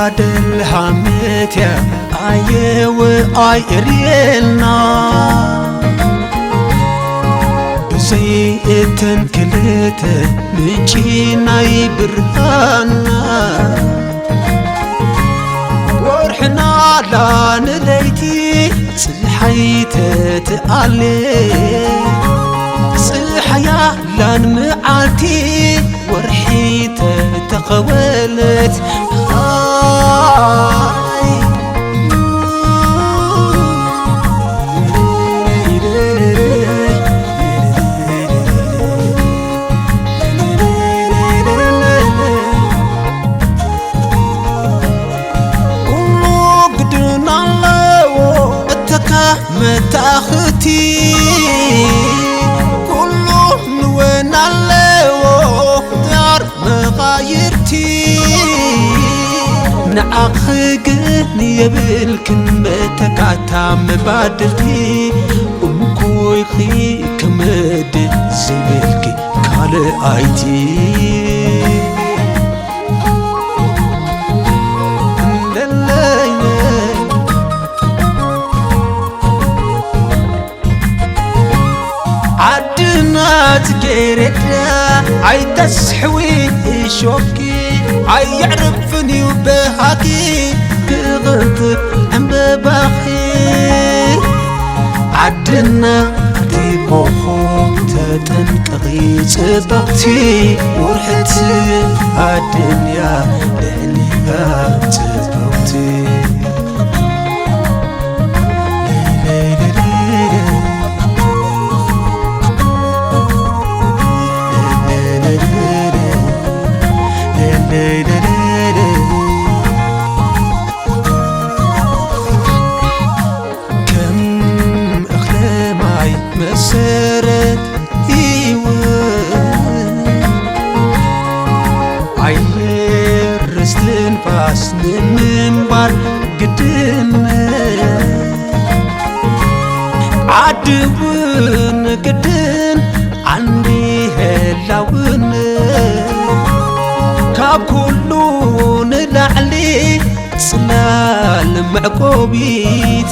ኣደልሃመትያ ኣየወ ኣይእርየልና ብዘይ እተን ክልተ ምንጪ ናይ ብርሃንና ወርሕና ላንለይቲ ፀሓይ ተትኣለ ፀሓያ ላን መዓልቲ ወርሒ ተተኸወለት መታኽቲ ኩሉ ንወን ኣለዎ ዳር መቓይርቲ ንዓኺ ግን የብልክን መተካታ መባድልቲ እንኮይኺ ክምድ ዝብልኪ ካልኣይቲ ዓድና ጽጌረዳ ኣይተስሕዊ እሾኪ ኣየዕርፍን እዩ በሃኪ ክቕንጥብ ዕምበባኺ ዓድና ኣቲ ኮኾብ ተጠንቀቒ ጽብቕቲ ውርሕቲ ኣድንያ ልዕሊኻ ጽብቕቲ ከም እኽለ ማይ መሰረት ህይወት ኣየር እስትንፋስ ንምንባር ግድነት ዓዲ እውን ግድን ዓንዲ ህላውነት ካብ ኩሉ ንላዕሊ ጽላል መዕቆቢት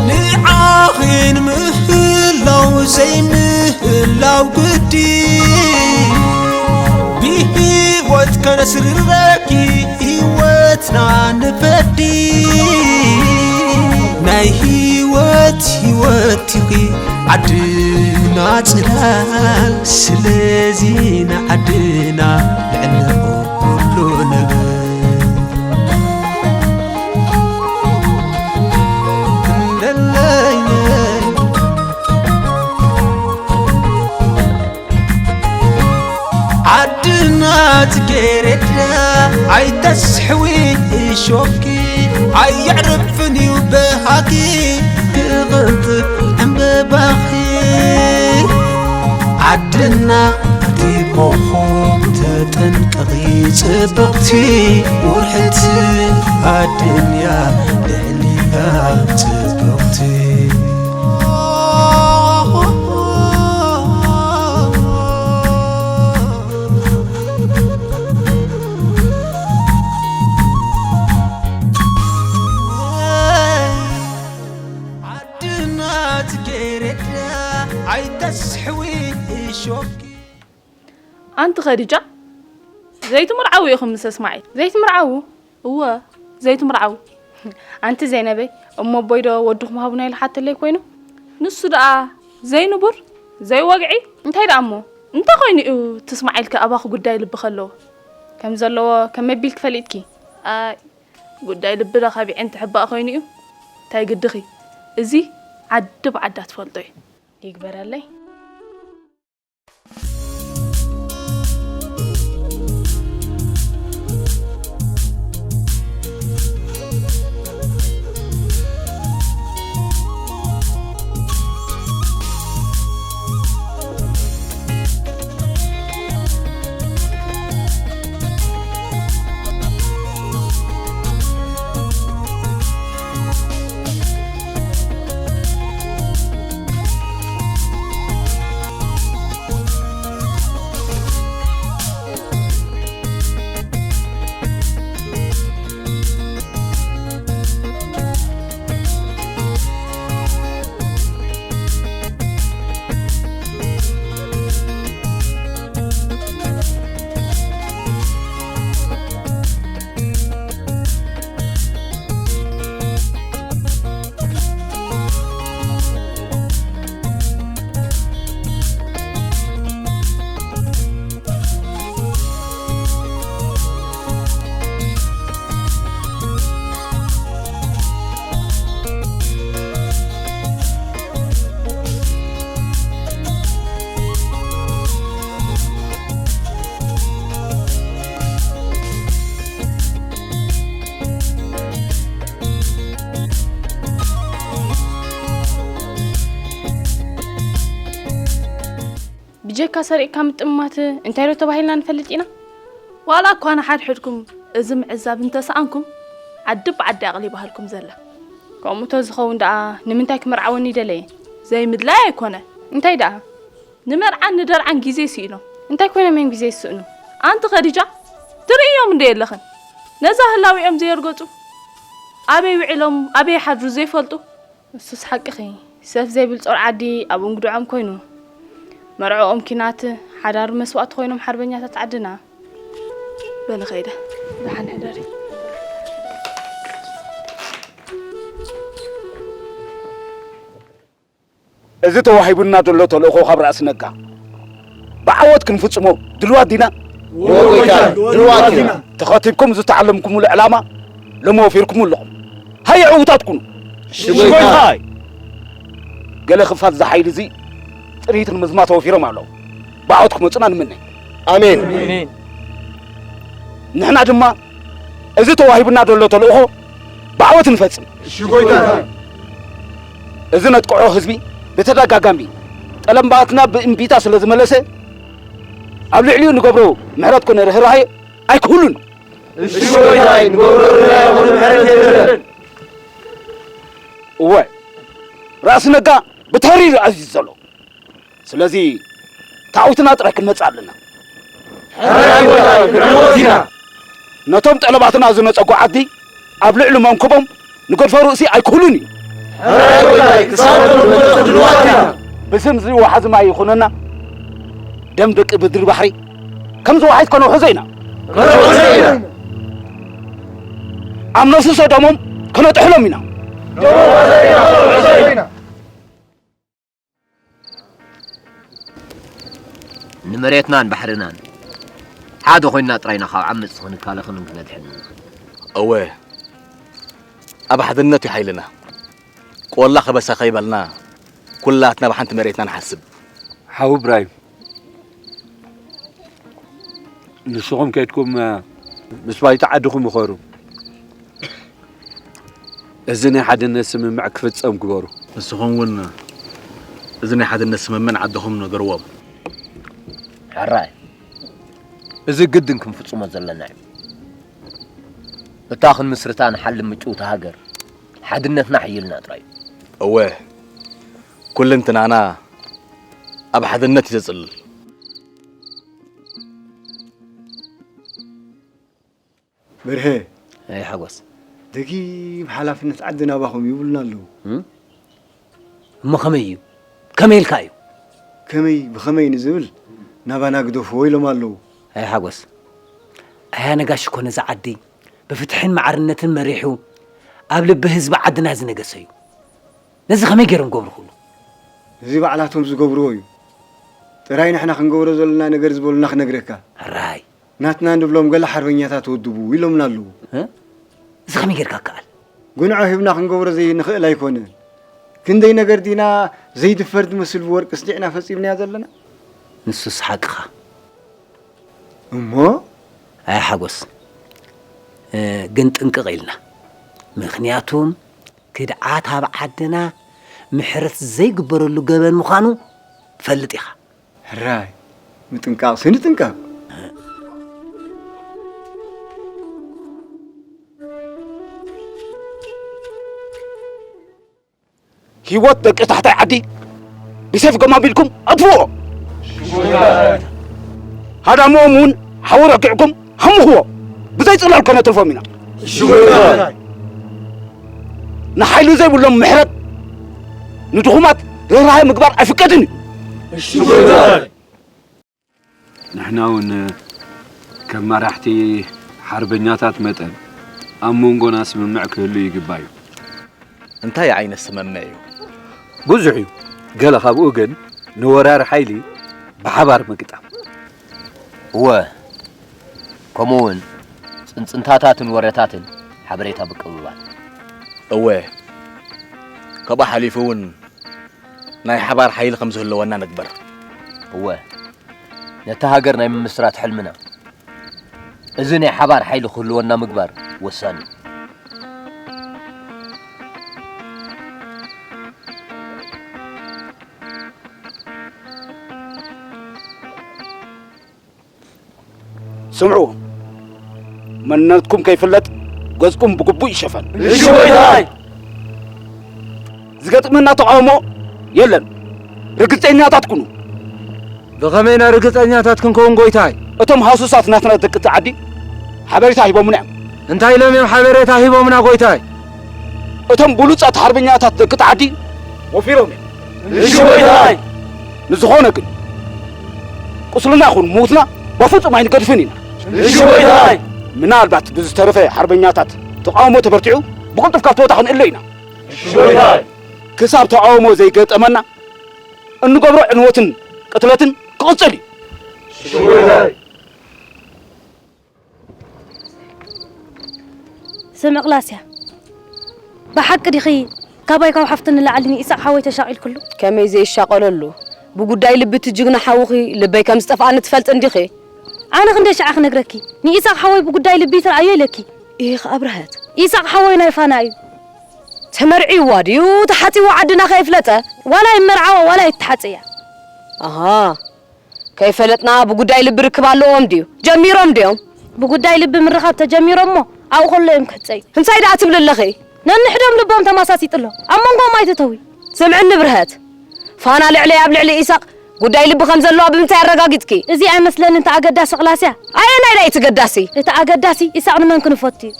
ንዓኺን ምህላው ዘይምህላው ግዲ ብህይወት ከነስርረኪ ህይወትና ንፈዲ ናይ ህይወት ህይወት ኢኺ ዓድና ጽላል ስለዚ ንዓድና ልዕሊ ኩሉ ንብል ለለየ ዓድና ጽጌረዳ ኣይተስሕዊ እሾኪ ኣየዕርፍን እዩ በሃኪ ክቕንጥብ ዕምበባኺ ዓድና ኣቲ ኮኾብ ተጠንቀቒ ጽብቕቲ ውርሕቲ ኣድንያ ልዕሊኣ ጽብቕቲ ዓድና ጽጌረዳ ኣይተስሕዊ እሾኪ ኣንቲ ኸዲጃ ዘይትምርዓዊ ኢኹም ምስ እስማዒል ዘይትምርዓዉ እወ ዘይትምርዓዉ ኣንቲ ዘይነበይ እሞ ኣቦይ ዶ ወድኹም ሃቡና ኢሉ ሓተለይ ኮይኑ ንሱ ደኣ ዘይንቡር ዘይወግዒ እንታይ ደኣ እሞ እንታይ ኮይኑ እዩ እቲ እስማዒል ከ ኣባኹ ጉዳይ ልቢ ከለዎ ከም ዘለዎ ከመይ ኣቢልኪ ፈሊጥኪ ኣይ ጉዳይ ልቢ ዶ ካብ ዒንቲ ሕባእ ኮይኑ እዩ እንታይ ግድኺ እዚ ዓዲ ብዓዳ ትፈልጦ እዩ ይግበረለይ ጀካ ሰሪቕካ ምጥማት እንታይ ዶ ተባሂልና ንፈልጥ ኢና? ዋላ እኳ ንሓድሕድኩም እዚ ምዕዛብ እንተሰኣንኩም፣ ዓዲ ብዓዲ ኣቕሊባሃልኩም ዘላ። ከምኡ ተዝኸውን ደኣ ንምንታይ ክመርዓወኒ ደለየ? ዘይምድላይ ኣይኮነ። እንታይ ደኣ? ንመርዓን ንደርዓን ግዜ ስኢኖም። እንታይ ኮይኖም እዮም ግዜ ዝስእኑ? ኣንቲ ኸዲጃ፣ ትርእዮም እንዶ የለኽን? ነዛ ህላዊኦም ዘየርገጹ፣ ኣበይ ውዒሎም ኣበይ ሓድሩ ዘይፈልጡ? እሱስ ሓቅኺ። ሰፍ ዘይብል ጾር ዓዲ ኣብ እንግድዖም ኮይኑ፣ መርዕኦም ኪናት፣ ሓዳር መስዋእቲ ኮይኖም ሓርበኛታት ዓድና። በሊ ኸይደ። ደሓን ሕደሪ። እዚ ተዋሂቡና ዘሎ ተልእኾ ካብ ራእሲ ነጋ ብዓወት ክንፍጽሞ ድልዋት ዲና? እወ ጎይታይ፣ ድልዋት ኢና። ተኸቲብኩም ዝተዓለምኩምሉ ዕላማ ሎሚ ወፊርኩሙ ኣለኹም። ሃየ ዕዉታት ኩኑ። እሺ ጎይታይ። ገለ ክፋል እዚ ሓይሊ እዚ ጥሪት ንምዝማት ወፊሮም ኣለዉ። ብዓወት ክመጹና ንምነ። ኣሜን። ኣሜን። ንሕና ድማ እዚ ተዋሂቡና ዘሎ ተልእኾ ብዓወት ንፈጽም። እሺ ጎይታይ። እዚ ነጥቅዖ ህዝቢ ብተደጋጋሚ ጠለምባትና ብእምቢታ ስለ ዝመለሰ፣ ኣብ ልዕሊኡ ንገብሮ ምሕረት ኮነ ርህራሄ ኣይክህሉን። እሺ ጎይታይ፣ ንገብሮ ርህራሄ ኮነ ምሕረት የለን። እወ፣ ራእሲ ነጋ ብተሪር ኣዚዙ ዘሎ። ስለዚ ታዕውትና ጥራይ ክንመጽእ ኣለና። ሕራይ ጎይታይ፣ ክንዕወት ኢና። ነቶም ጠለባትና ዝነጸጉ ዓዲ ኣብ ልዕሊ መንኩቦም ንገድፎ ርእሲ ኣይክህሉን እዩ። ሕራይ ጎይታይ፣ ክሳብ ንመጽእ ድልዋት ኢና። ብስም እዚ ወሓዚ ማይ ይኹነና፣ ደም ደቂ ብድሪ ባሕሪ ከም ዝወሓይት ከነውሕዞ ኢና። ከነውሕዞ ኢና። ኣብ ነፍሲ ሰዶሞም ከነጥሕሎም ኢና። ደሞም ከነውሕዞ ኢና። ንመሬትናን ባሕርናን ሓደ ኮይንና ጥራይና ካብ ዓመጽቲ ክንከላኸልን ክነድሕንን ንኽእል። እወ፣ ኣብ ሓድነት እዩ ሓይልና። ቆላ ከበሳ ከይበልና፣ ኩላትና ብሓንቲ መሬትና ንሓስብ። ሓው እብራሂም፣ ንስኹም ከይድኩም፣ ምስ ባይቶ ዓድኹም ምኸሩ። እዚ ናይ ሓድነት ስምምዕ ክፍጸም ግበሩ። ንስኹም እውን እዚ ናይ ሓድነት ስምምዕ ንዓድኹም ንገርዎም። ሕራይ፣ እዚ ግድን ክንፍጽሞ ዘለና እዩ። እታ ክንምስርታ ንሓልም ምጭውቲ ሃገር፣ ሓድነትና ኣሕይልና ጥራይ እዩ። እወ፣ ኩልንትናና ኣብ ሓድነት እዩ ዘጽልል። በርሀ። ኣይ ሓጎስ። ደጊም ሓላፍነት ዓዲ ናባኹም ይብሉና ኣለዉ። እም? እሞ ከመይ እዩ? ከመይ ኢልካ እዩ? ከመይ፣ ብኸመይ ንዝብል ናባና ግደፍዎ ኢሎም ኣለዉ። ኣይ ሓጎስ። ኣያ ነጋሽ እኮ ነዛ ዓዲ ብፍትሕን ማዕርነትን መሪሑ ኣብ ልቢ ህዝቢ ዓድና ዝነገሰ እዩ። ነዚ ከመይ ገይሮም ክገብሩ ክእሉ? እዚ ባዕላቶም ዝገብርዎ እዩ። ጥራይ ንሕና ክንገብሮ ዘለና ነገር ዝበሉና ክነግረካ። ሕራይ። ናትና እንብሎም ገለ ሓርበኛታት ወድቡ ኢሎምና ኣለዉ። እ? እዚ ከመይ ጌርካ ከኣል? ጉንዖ ሂብና ክንገብሮ ዘይንኽእል ኣይኮነን። ክንደይ ነገር ዲና ዘይድፈር ዝመስል ብወርቂ ስዲዕና ፈጺምናያ ዘለና? ንሱስ ሓቅኻ። እሞ? ኣይ ሓጎስ፣ እ፣ ግን ጥንቅቕ ኢልና። ምኽንያቱም ክድዓት ኣብ ዓድና ምሕረት ዘይግበረሉ ገበን ምዃኑ ትፈልጥ ኢኻ። ሕራይ፣ ምጥንቃቕሲ ንጥንቀቕ። ህይወት ደቂ ታሕታይ ዓዲ ብሴፍ ጎማቢልኩም ኣጥፍዎ። ሃዳምኦም እውን ሓዊ ረጊዕኩም ሃምኽዎ። ብዘይ ጽላል ከነትርፎም ኢና። ንሓይሊ ዘይብሎም ምሕረት፣ ንድኹማት ርህራሄ ምግባር ኣይፍቀድን እዩ። ንሕና እውን ከም መራሕቲ ሓርበኛታት መጠን ኣብ መንጎና ስምምዕ ክህሉ ይግባእ እዩ። እንታይ ዓይነት ስምምዕ እዩ? ብዙሕ እዩ። ገለ ካብኡ ግን ንወራሪ ሓይሊ ብሓባር ምግጣም። እወ፣ ከምኡ እውን ጽንጽንታታትን ወረታትን ሓበሬታ ምቅብባል። እወ፣ ካብኡ ሓሊፉ እውን ናይ ሓባር ሓይሊ ከም ዝህልወና ንግበር። እወ፣ ነታ ሃገር ናይ ምምስራት ሕልምና፣ እዚ ናይ ሓባር ሓይሊ ክህልወና ምግባር ወሳኒ እዩ። ስምዑ፣ መንነትኩም ከይፍለጥ ገጽኩም ብግቡእ ይሸፈን። እሺ ጎይታይ። ዝገጥመና ተቃውሞ የለን። ርግጸኛታት ኩኑ። ብኸመይና ርግጸኛታት ክንከውን ጎይታይ? እቶም ሃሱሳት ናትና ደቂ እቲ ዓዲ ሓበሬታ ሂቦምና እዮም። እንታይ ኢሎም እዮም ሓበሬታ ሂቦምና ጎይታይ? እቶም ብሉጻት ሓርበኛታት ደቂ እቲ ዓዲ ወፊሮም እዮም። እሺ ጎይታይ። ንዝኾነ ግን ቁስልና ይኹን ሞትና በፍጹም ኣይንገድፍን ኢና። እሺ ጎይታይ። ምናልባት ብዝተረፈ ሓርበኛታት ተቃውሞ ተበርቲዑ ብቕልጡፍ ካብቲ ቦታ ክንእለ ኢና። እሺ ጎይታይ። ክሳብ ተቃውሞ ዘይገጠመና እንገብሮ ዕንወትን ቅትለትን ክቕጽል እዩ። እሺ ጎይታይ። ስምዕ ቅላስያ፣ ብሓቂ ዲኺ ካባይ ካብ ሓፍቲ ንላዕሊ ንኢሳቕ ሓወይ ተሻቒልክሉ? ከመይ ዘይሻቐለሉ? ብጉዳይ ልቢ እቲ ጅግና ሓውኺ ልበይ ከም ዝጠፍኣኒ ትፈልጢ እንዲኺ? ኣነ ክንደይ ሽዓ ክነግረኪ? ንኢሳቕ ሓወይ ብጉዳይ ልቢ ይትርኣዮ ኢለኪ። ኢኽ ኣብርሀት። ኢሳቕ ሓወይ ናይ ፋና እዩ። ተመርዕይዋ ድዩ ተሓጺዋ ዓድና ከይፍለጠ? ዋላ ይመርዓዋ ዋላ ይተሓጸያ። ኣሃ፣ ከይፈለጥና ብጉዳይ ልቢ ርክብ ኣለዎም ድዩ? ጀሚሮም ድዮም? ብጉዳይ ልቢ ምርኻብ ተጀሚሮም እሞ ኣብኡ ከሎ እዮም ክሕጸዩ። እንታይ ደኣ ትብሊ ኣለኺ? ነንሕዶም ልቦም ተማሳሲጡ ኣሎ። ኣብ መንጎኦም ኣይትተዊ። ስምዕኒ ብርሀት፣ ፋና ልዕለይ ኣብ ልዕሊ ኢሳቕ ጉዳይ ልቢ ከም ዘለዋ ብምንታይ ኣረጋጊጽኪ? እዚ ኣይመስለንን እቲ ኣገዳሲ ቅላስያ። ኣየናይ ደኣ እቲ ገዳሲ? እቲ ኣገዳሲ ኢሳቕ ንመን ክንፈቱ እዩ።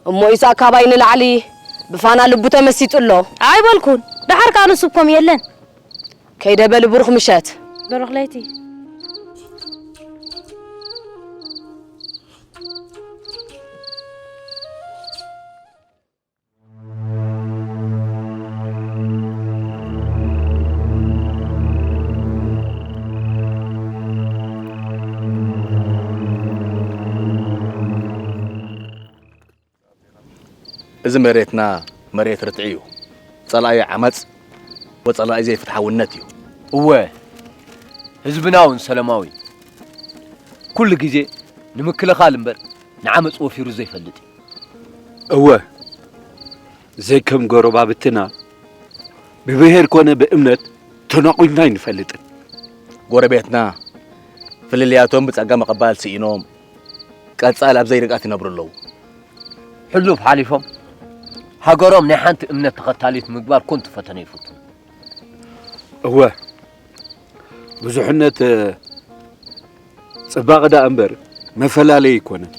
እሞ ኢሳቕ ካባይ ንላዕሊ ብፋና ልቡ ተመሲጡ ኣሎ። ኣይበልኩን። ደሓር ከኣ ንሱ ከምኡ የለን። ከይደ በሊ ብሩኽ ምሸት። ብሩኽ ለይቲ። እዚ መሬትና መሬት ርትዒ እዩ። ጸላኢ ዓመጽ ወጸላኢ ዘይፍትሓውነት እዩ። እወ፣ ህዝብና እውን ሰላማዊ እዩ። ኩሉ ግዜ ንምክልኻል እምበር ንዓመጽ ወፊሩ ዘይፈልጥ እዩ። እወ፣ ዘይከም ጎረባብትና ብብሄር ኮነ ብእምነት ተናቑትና ኣይንፈልጥን። ጎረቤትና ፍልልያቶም ብጸጋ ምቕባል ስኢኖም ቀጻል ኣብ ዘይርግኣት ይነብሩ ኣለዉ። ሕሉፍ ሓሊፎም ሃገሮም ናይ ሓንቲ እምነት ተኸታሊት ምግባር ኮንቱ ፈተነ ይፍትኑ። እወ፣ ብዙሕነት ጽባቐ ደኣ እምበር መፈላለዪ ኣይኮነን።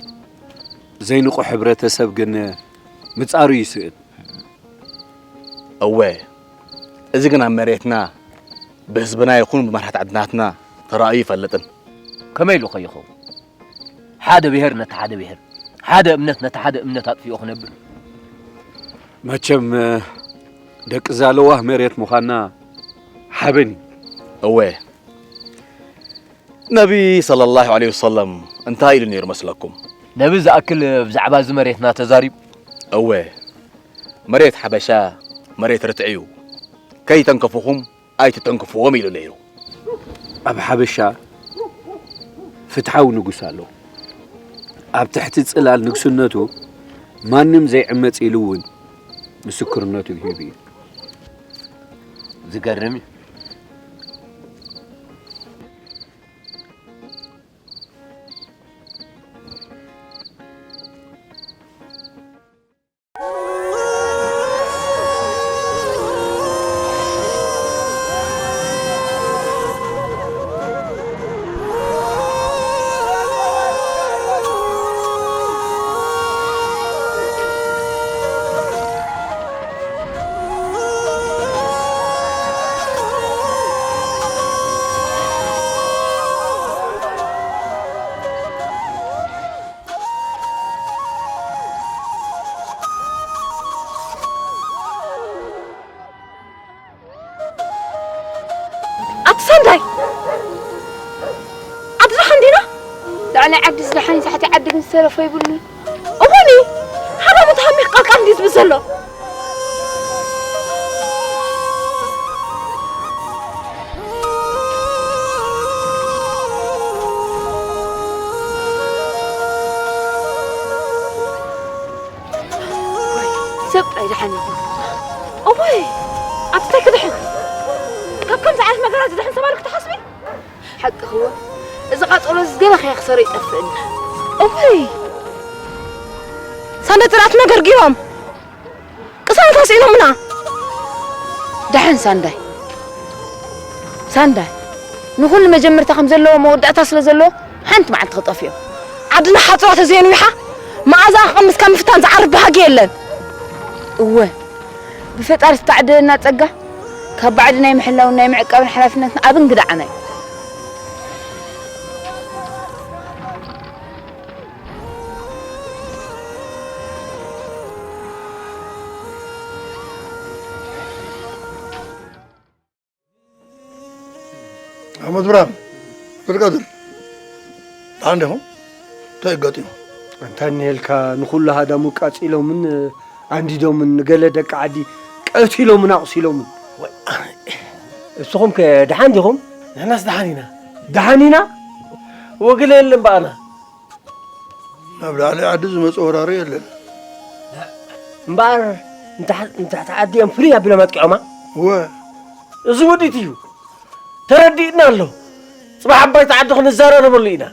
ዘይንቑሕ ሕብረተሰብ ግን ምጻሩ ይስእን። እወ፣ እዚ ግን ኣብ መሬትና ብህዝብና ይኹን ብመራሕቲ ዓድናትና ተራእዩ ይፈልጥን። ከመይ ኢሉ ከ ይኸውን? ሓደ ብሄር ነቲ ሓደ ብሄር፣ ሓደ እምነት ነቲ ሓደ እምነት ኣጥፊኡ ክነብር? መቸም ደቂ ዛለዋህ መሬት ምዃንና ሓበን እዩ። እወ፣ ነቢ ሰለላሁ ዐለይሂ ወሰለም እንታይ ኢሉ ነይሩ መስለኩም? ነቢ ዝኣክል ብዛዕባ እዚ መሬትና ተዛሪቡ? እወ፣ መሬት ሓበሻ መሬት ርትዒ እዩ፣ ከይተንከፍኹም ኣይትተንክፍዎም ኢሉ ነይሩ። ኣብ ሓበሻ ፍትሓዊ ንጉስ ኣሎ። ኣብ ትሕቲ ጽላል ንግስነቱ ማንም ዘይዕመጽ ኢሉ እውን ምስክርነቱ ሂቡ እዩ። ዝገርም እዩ። ኣቲ ሰንዳይ! ዓዲ ደሓን ዲና? ልዕሊ ዓዲ ዝደሓን ታሕቲ ዓዲ ግን ዝተረፈ ይብሉን። እወኒ! ሓራሙ ተሃሚኽ ቃልቃል እንዲ ዝብል ዘሎ። ሰብ ኣይድሓን ይኹን። እወይ! ኣብቲ እንታይ ክድሕን? ካብ ከምዚ ዓይነት ነገራት ዝድሕን ሰብ ኣሎ ክትሓስቢ? ሓቅኺ እወ፣ እዚ ቃጸሎ እዚ ገለ ከየኽሰሮ ይጠፍእኒ። እውይ፣ ሳንዳይ ጥራትና ገርጊሮም። ቅሳነት ኣስኢኖምና። ደሓን ሳንዳይ፣ ሳንዳይ፣ ንኹሉ መጀመርታ ከም ዘለዎ መወዳእታ ስለ ዘለዎ ሓንቲ መዓልቲ ክጠፍኦም። ዓድና ሓጽዋ ተዘየንዊሓ መኣዛ ክቐምስ ካብ ምፍታን ዝዓርፍ ባህጊ የለን። እወ፣ ብፈጣሪ ዝተዓደለና ጸጋ ካብ ባዕዲ ናይ ምሕላውን ናይ ምዕቃብን ሓላፍነትና ኣብ እንግዳ ዓና እዩ። ኣሕመድ ብርሃን፣ ብርጋደር፣ ደሓን ዲኹም? እንታይ ኣጋጢሙ? እንታይ እኒሄልካ? ንኹሉ ሃዳሙ ቃጺሎምን ኣንዲዶምን፣ ንገለ ደቂ ዓዲ ቀቲሎምን ኣቑሲሎምን። ወይ፣ እስኹም ከ ደሓን ዲኹም? ንሕናስ ደሓን ኢና። ደሓን ኢና? ወግለ የለን በኣና። ናብ ላዕሊ ዓዲ ዝመጸ ወራሪ የለን። እምበኣር ንታሕ-፣ ንታሕቲ ዓዲ እዮም ፍልይ ኣቢሎም ኣጥቂዖማ? እወ። እዚ ውዲት እዩ። ተረዲእና ኣሎ። ጽባሕ ዓባይቲ ዓዲ ክንዘራረበሉ ኢና።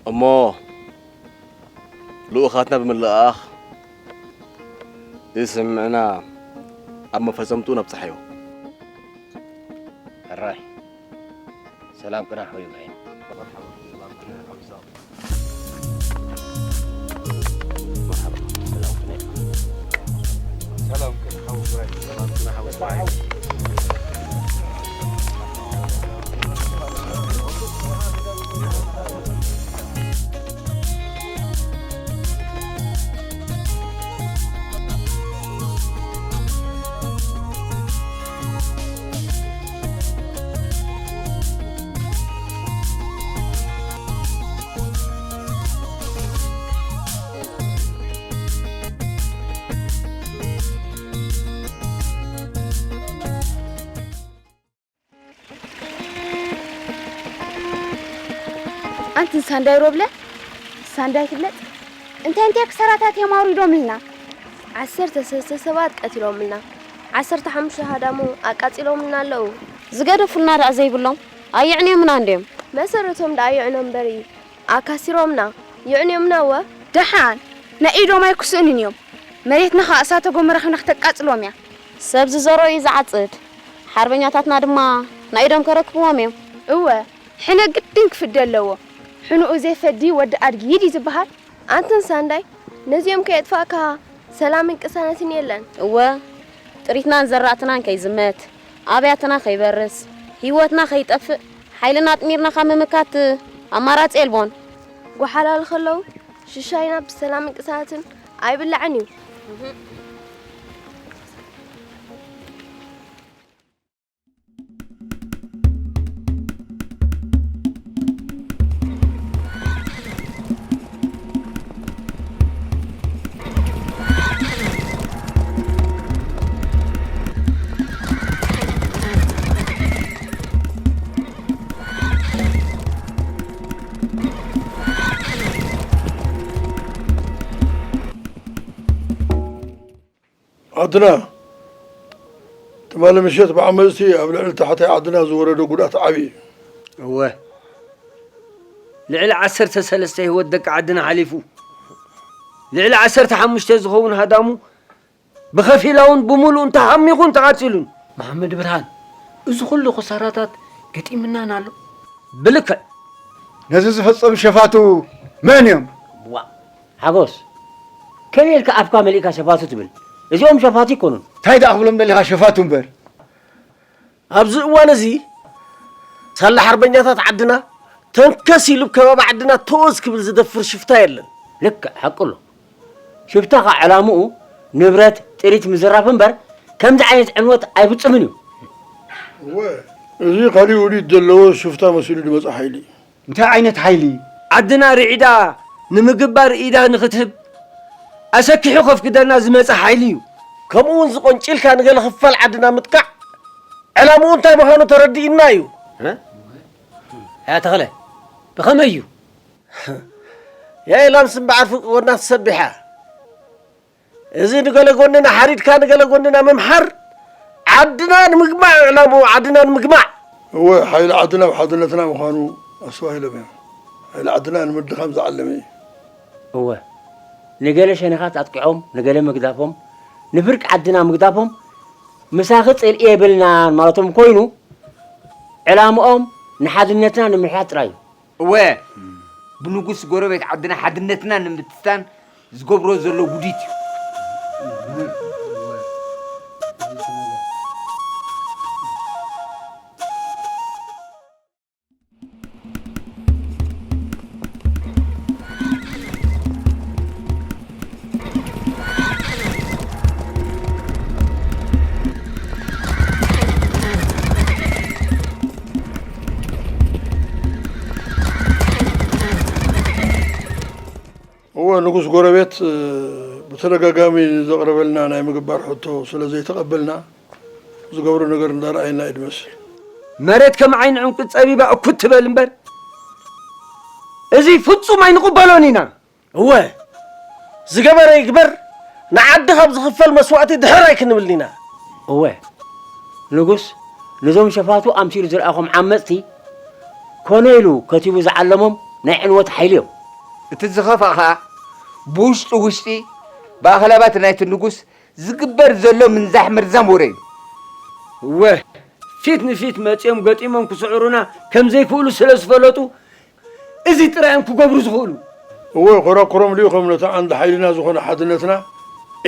እሞ ልኡኻትና ብምልኣኽ፣ እዚ ስምምዕና ኣብ መፈጸምትኡ ነብጽሓዮ። ሕራይ። ሰላም ቅናሕ ወይ ኢብራሂም። መርሓባ። ሰላም ቅናሕ። ሰላም ቅናሕ ወይ ኢብራሂም። ሰላም ቅናሕ ወይ ኢብራሂም። ኣንቲ ሳንዳይ ሮብለ፣ ሳንዳይ ትብለጽ፣ እንታይ እንታይ ክሳራታት እዮም ኣውሪዶምልና? ዓሰርተ ሰለስተ ሰባት ቀቲሎምልና፣ ዓሰርተ ሓሙሽተ ሃዳሙ ኣቃጺሎምልና ኣለዉ። ዝገደፉልና ደኣ ዘይብሎም፣ ኣየዕንዮምና እንድዮም። መሰረቶም ደኣ ይዕኖ እምበር እዩ። ኣካሲሮምና፣ ይዕንዮምና እወ። ደሓን፣ ናይ ኢዶም ኣይክስእኑን እዮም። መሬትና ኸኣ እሳተ ጎመራ ኮይና ክተቃጽሎም እያ። ሰብ ዝዘርኦ እዩ ዝዓጽድ። ሓርበኛታትና ድማ ናይ ኢዶም ከረክብዎም እዮም። እወ፣ ሕነ ግድን ክፍደ ኣለዎ። ሕኑኡ ዘይፈዲ ወዲ ኣድጊ ይድ እዩ ዝበሃል። ኣንተን ሳንዳይ፣ ነዚኦም ከየጥፋእካ ሰላምን ቅሳነትን የለን። እወ፣ ጥሪትናን ዘራእትናን ከይዝመት፣ ኣብያትና ከይበርስ፣ ህይወትና ከይጠፍእ፣ ሓይልና ኣጥሚርና ካብ ምምካት ኣማራጺ የልቦን። ጓሓላሉ ከለዉ ሽሻይና ብሰላምን ቅሳነትን ኣይብላዕን እዩ። ዓድና፣ ትማሊ ምሸት ብዓመፅቲ ኣብ ልዕሊ ታሕታይ ዓድና ዝወረደ ጉድኣት ዓብዪ እዩ። እወ፣ ልዕሊ ዓሰርተ ሰለስተ ህይወት ደቂ ዓድና ሓሊፉ፣ ልዕሊ ዓሰርተ ሓሙሽተ ዝኸውን ሃዳሙ ብኸፊላውን ብምሉእን ተሃሚኹን ተቓጺሉን። መሓመድ ብርሃን፣ እዚ ኩሉ ክሳራታት ገጢምናን ኣሎ። ብልክዕ። ነዚ ዝፈጸሙ ሸፋቱ መን እዮም? ዋ፣ ሓጎስ፣ ከመይ ኢልካ ኣፍካ መሊእካ ሸፋቱ ትብል? እዚኦም ሸፋቱ ኣይኮኑን። እንታይ ደኣ ክብሎም ደሊኻ ሸፋቱ እምበር? ኣብዚ እዋን እዚ ሳላ ሓርበኛታት ዓድና ተንከስ ኢሉ ኣብ ከባቢ ዓድና ተወዝ ክብል ዝደፍር ሽፍታ የለን። ልክዕ፣ ሓቁ ኣሎ። ሽፍታ ኸዓ ዕላምኡ ንብረት፣ ጥሪት ምዝራፍ እምበር ከምዚ ዓይነት ዕንወት ኣይፍጽምን እዩ። እወ፣ እዚ ካሊእ ውዲት ዘለዎ ሽፍታ መሲሉ ዝመጽእ ሓይሊ እዩ። እንታይ ዓይነት ሓይሊ? ዓድና ርዒዳ ንምግባር ኢዳ ንኽትህብ ኣሰኪሑ ከፍቅደና ዝመጸ ሓይሊ እዩ። ከምኡ እውን ዝቖንጪልካ ንገለ ክፋል ዓድና ምጥቃዕ ዕላምኡ እንታይ ምዃኑ ተረዲእና እዩ። እ? ኣያ ተኸለ፣ ብኸመይ እዩ? ያ ኢላምስ እምበዓር ፍቅር ጎና ትሰቢሓ። እዚ ንገለ ጎንና ሓሪድካ ንገለ ጎንና ምምሓር ዓድና ንምግማዕ ዕላምኡ ዓድና ንምግማዕ። እወ፣ ሓይሊ ዓድና ኣብ ሓድነትና ምዃኑ ኣስተባሂሎም እዮም። ሓይሊ ዓድና ንምድኻም ዝዓለመ እዩ። እወ፣ ንገለ ሸነኻት ኣጥቂዖም ንገለ ምግዳፎም፣ ንፍርቂ ዓድና ምግዳፎም ምሳኺ ጽልኢ የብልናን ማለቶም ኮይኑ ዕላምኦም ንሓድነትና ንምሕያል ጥራይ እዩ። እወ፣ ብንጉስ ጎረቤት ዓድና ሓድነትና ንምትታን ዝገብሮ ዘሎ ውዲት እዩ። እወ፣ ንጉስ ጎረቤት፣ እ፣ ብተደጋጋሚ ዘቕረበልና ናይ ምግባር ሕቶ ስለ ዘይተቐበልና፣ ዝገብሮ ነገር እንዳረኣየና እዩ ዝመስል። መሬት ከም ዓይኒ ዕንቁ ጸቢባ እኩት ትበል እምበር፣ እዚ ፍጹም ኣይንቕበሎን ኢና። እወ፣ ዝገበረ ይግበር፣ ንዓዲ ካብ ዝኽፈል መስዋእቲ ድሕር ኣይክንብልን ኢና። እወ፣ ንጉስ፣ ነዞም ሸፋቱ ኣምሲሉ ዝረኣኹም ዓመጽቲ፣ ኮነ ኢሉ ከቲቡ ዝዓለሞም ናይ ዕንወት ሓይሊ እዮም። እቲ ዝኸፍኣ ኸኣ፣ ብውሽጢ ውሽጢ፣ ብኣኽላባት ናይቲ ንጉስ ዝግበር ዘሎ ምንዛሕ መርዛም ወረ እዩ። እወ፣ ፊት ንፊት መጺኦም ገጢሞም ክስዕሩና ከም ዘይክእሉ ስለ ዝፈለጡ፣ እዚ ጥራይ እዮም ክገብሩ ዝኽእሉ። እወ፣ ኮራኩሮም ልኢኾም ነቲ ዓንዲ ሓይልና ዝኾነ ሓድነትና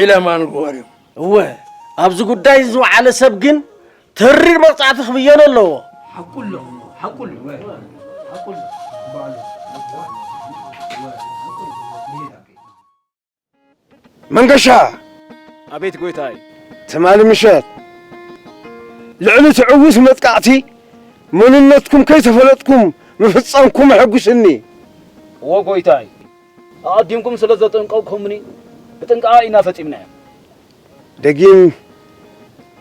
ዒላማ ንምግባር እዮም። እወ፣ ኣብዚ ጉዳይ ዝወዓለ ሰብ ግን ተሪር መቕጻዕቲ ክብየኖ ኣለዎ። ሓቁ ኣሎ፣ ሓቁ ኣሎ፣ ሓቁ ኣሎ። መንገሻ! ኣቤት ጎይታይ። ትማሊ ምሸት ልዕሊ እቲ ዕዉት መጥቃዕቲ መንነትኩም ከይተፈለጥኩም ምፍጻምኩም ኣሐጉስኒ። እወ ጎይታይ፣ ኣቐዲምኩም ስለ ዘጠንቀቕኩምኒ ብጥንቃቐ ኢና ፈጺምናዮ። ደጊም